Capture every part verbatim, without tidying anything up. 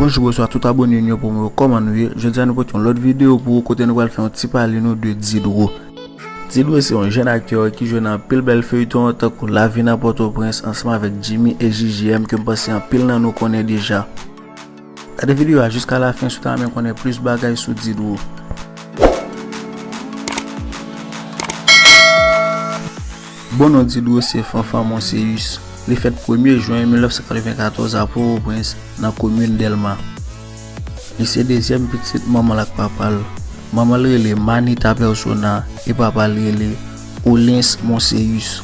Bonjou, bonswa tout abòne nou yo, pou mwen, kòman nou ye? Jodi a nou pote yon lòt videyo pou ou, kote nou pral fè yon ti pale nou de Didro. Didro se yon jèn aktè ki jwe nan anpil bèl feyton tankou Lavi nan Pòtoprens ansanm avèk Jimmy e J J M ke m panse anpil nan nou konnen deja. Gade videyo a jiska lafen si w ta renmen konnen plis bagay sou Didro. Bon non Didro se Fanfan Monséus. Li fèt premye jen mil nèf san katrevenkatòz a Pòtoprens, nan komin Dèlma. Li se dezyèm pitit manman l ak papa l. Manman l rele Manita Persona e papa l rele Olens Monséus.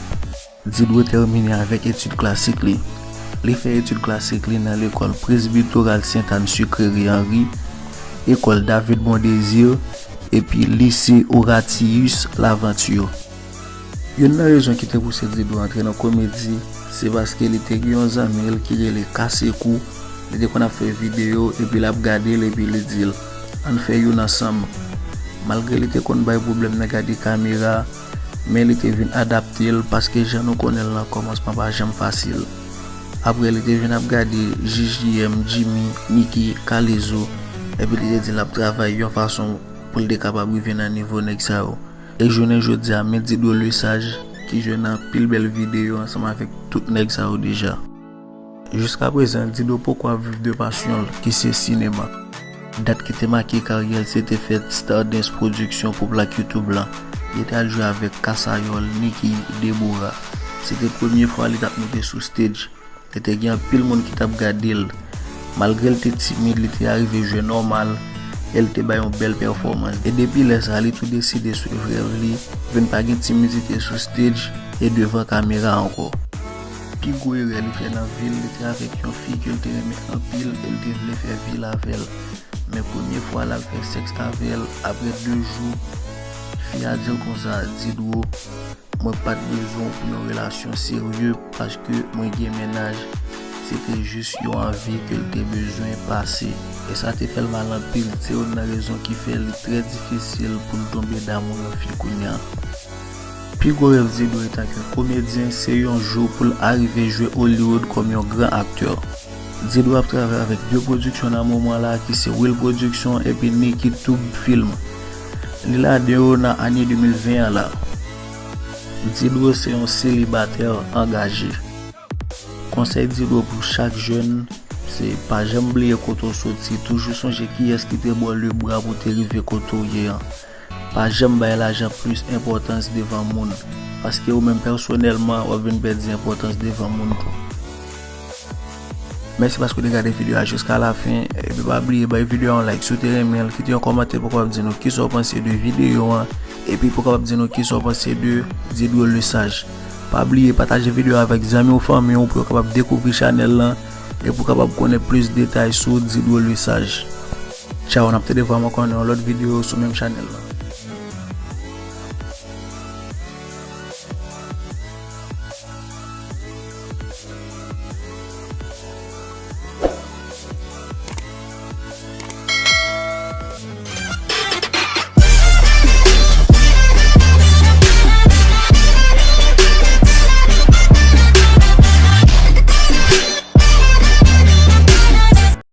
Didro tèmine avèk etid klasik li. Li fè etid klasik li nan lekòl Presbitoral Sentàn Sikreri Anri, ekòl David Mondésir, epi lise Horatius Laventure. Youn nan rezon ki te pouse Didro antre nan komedi, se paske li te gen yon zanmi l ki rele Kasekou, li te konn ap fè videyo, epi l ap gade l, epi li di l, ann fè youn ansanm. Malgre li te konn bay pwoblèm nan gade kamera, men li te vin adapte l, paske jan nou konnen l nan kòmansman pa janm fasil. Apre, li te vin ap gade J J M, Jimmy, Nicky, Kalezo, epi li te di l ap travay yon fason pou l te kapab rive nan nivo nèg sa yo. E jounen jodi a, men Didro Lesage ki jwe nan anpil bèl videyo ansanm avèk tout nèg sa yo deja. Jiska prezan, Didro poko ap viv de pasyon l, ki se sinema. Dat ki te make karyè l, se te fè Stardens Production pou plak YouTube lan. Li te al jwe avèk Kasayòl, Nicky, Deborah. Se te premye fwa li t ap monte sou stage. Li te gen anpil moun ki t ap gade l. Malgre l te timid, li te arive jwe nòmal e l te bay yon bèl pèfòmans. E depi lè sa a, li tou deside swiv rèv li, vin pa gen timidite sou stage e devan kamera ankò. Pi gwo erè li fè nan vi l, li te avèk yon fi ke l te renmen anpil e l te vle fè vi l avè l. Men premye fwa l al fè sèks avè l, apre de jou, fi a di l konsa, Didro, mwen pa t bezwen w pou yon relasyon serye, paske mwen gen mennaj. Se te jis yon anvi ke l te bezwen pase. E sa te fè l mal anpil. Se youn nan rezon ki fè li trè difisil pou l tonbe damou yon fi kounye a. Pi gwo rèv Didro antanke komedyen, se yon jou pou l arive jwe Hollywood kòm yon gran aktè. Didro ap travay avèk de pwodiksyon nan moman la, ki se Will Production epi Nicky Tube Film. Li ladan yo nan ane de mil ven an la. Didro se yon selibatè angaje. Konsèy Didro pou chak jèn, se pa janm bliye kote w soti, toujou sonje kiyès ki te ba w lebra pou w te rive kote w ye an. Pa janm bay lajan plis enpòtans devan moun, paske ou menm pèsonèlman w ap vin pèdi enpòtans devan moun tou. Mèsi paske w te gade videyo a jiska lafen, epi pa bliye bay videyo a yon like si w te renmen l, kite yon kòmantè pou w kapab di nou kisa w panse de videyo an, epi pou w kapab di nou kisa w panse de Didro Lesage. Pa bliye pataje videyo a avèk zanmi w, fanmi w pou yo kapab dekouvri chanèl lan e pou w kapab konnen plis detay sou Didro Lesage. Tchaw, n ap tande vwa m ankò nan yon lòt videyo sou menm chanèl lan.